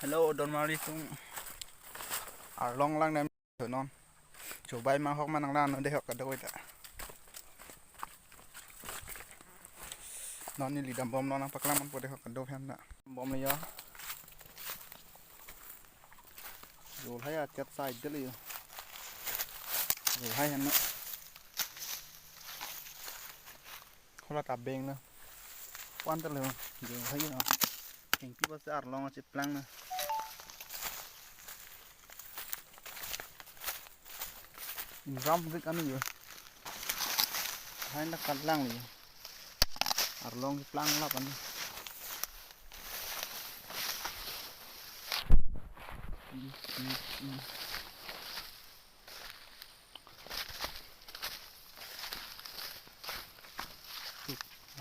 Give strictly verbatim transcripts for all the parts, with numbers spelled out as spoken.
Hello, Donmari atum. Arlong lang nem non. Chubai manghok manang lang non dehok kadoi ta. Non neli dambom non nangpaklang manpo dehok kadoi hem na. Bom le yo. Jolhai achet side de le yo. Jolhai hem na. Hola ta beng na. Puan ta le yo. Jolhai yo. Thengpi bas arlong cheplang na. Ingram dik anu yo. Hai na kalang yo. Arlong cheplang lap anu.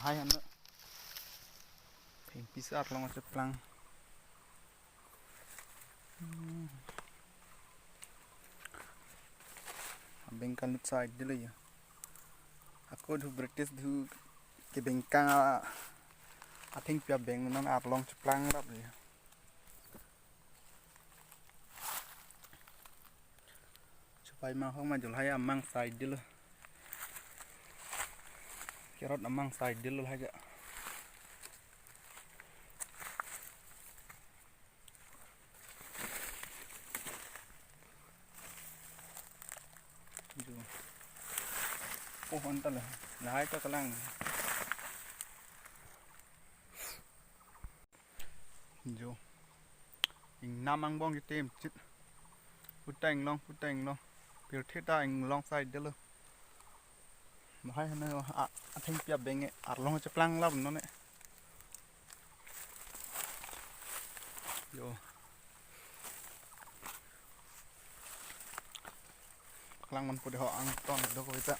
Hai anu. Thengpi si arlong cheplang. Hmm. Abeng kalut side de le yo. Ako dhu British dhu kebengkang a, athengpi abeng non arlong cheplang lap le yo. Chubai manghok ma jolhai amang side de lo. Kerot amang side de lo hai ja. Jo. Oh, anta le. Lahai ta kalang. Jo. Ingnam angbong kitim chit. Puta inglong, puta inglong. Pirthe ta inglong side de lo. Lahai hana a, athengpi abeng arlong cheplang lap non ne. Jo. Kalang manpo dehok angton do ko ita.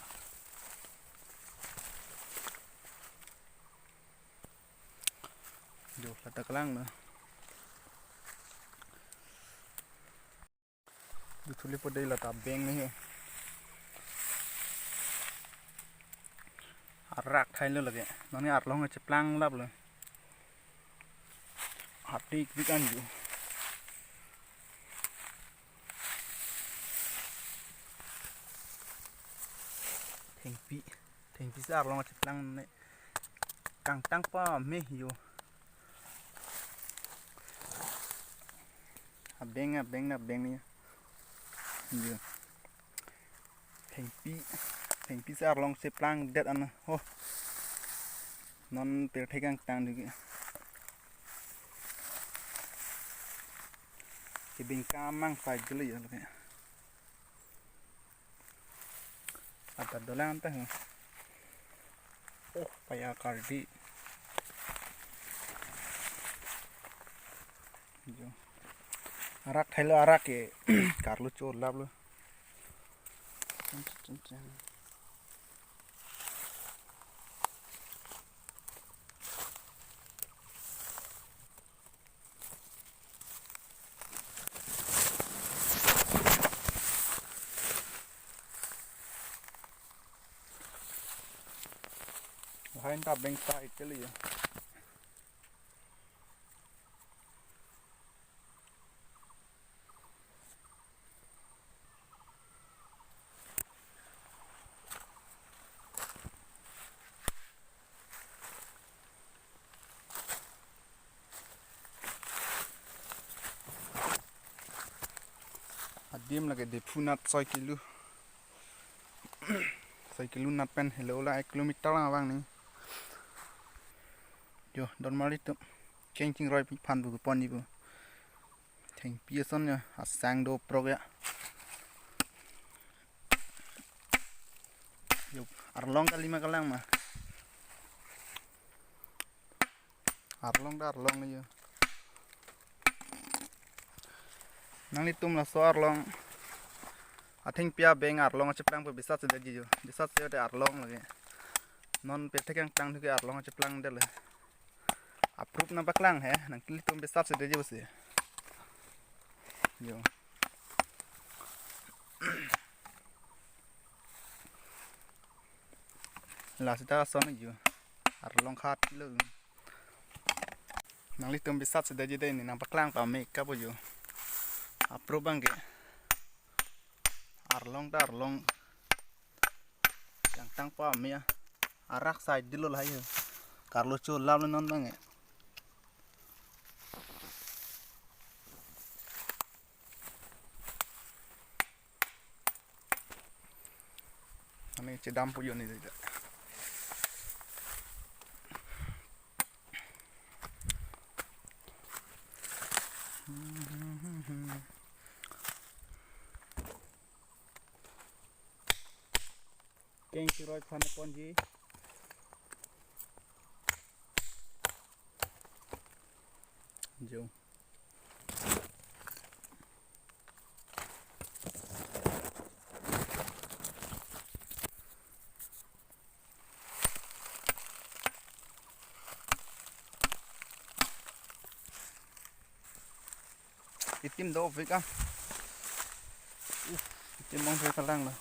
Jo, lata kalang na. Duthuli po dei lata beng ne he. Arak thai lo lake. Non ne arlong cheplang lap lo. Hati krik an jo. Thengpi. Thengpi si arlong cheplang ne. Kangtang pa me jo. Abeng, abeng na abeng ne. Jo. Thengpi. Thengpi si arlong cheplang det an ho. Non pirthe kangtang digi. Kebengkang amang side de lo yo lake. Ada dolang ta ho. Oh, paya kardi. Jo. Arak thai lo arak ke. Karlo chor lap lo. Lahai ta beng side de lo yo. Adim lake Diphu nat soi kilo. Soi kilo nat pen helo la ek kilometer lang abang ni. Jo, Donmari atum. Keng chingroi aphan bu pon ni bu. Thengpi ason ya, asang do prok ya. Jo, arlong kali ma kalang ma. Arlong ta arlong yo. Nanglitum laso arlong. Athengpi abeng arlong cheplang pu bisat si de jo. Bisat si de arlong lake. Non pirthe kangtang dhu ke arlong cheplang det le. Approve nangpaklang he, nanglitum bisat si de jo si. Jo. La sita ason jo. Arlong khat lo. Nanglitum bisat si daji dei, ne nangpaklang pame kapu jo. Apro bang ke. Arlong ta arlong. Yang tang pame ya. Arak side dilo lahai ya. Karlo cho lam non bang ke. Ani chedam pu yo ni dei. Keng chiroi phan ponji. Jo. Itim do vik ah. Uh, itim mong thek kalang lo.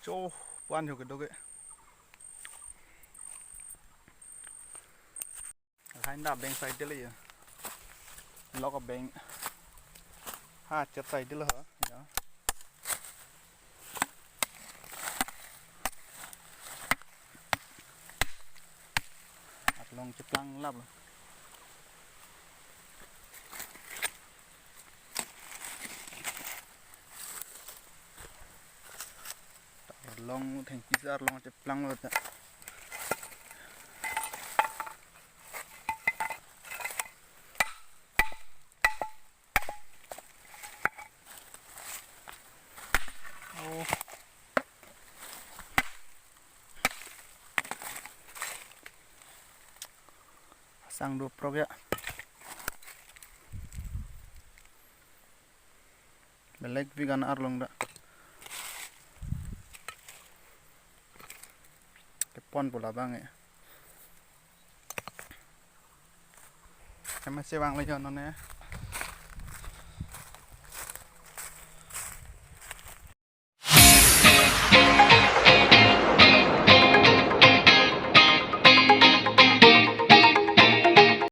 Cho, puan jo kedo ke. Lain da beng side dilo ya. Lok abeng. Ha, chet side dilo ha. Ya. Arlong cheplang lap lo. Arlong thengpi si arlong cheplang lo ta. Oh. Sang do prok ya. Belek vik an arlong da. Kepon pula bang ya. Kema si bang le jo non ne.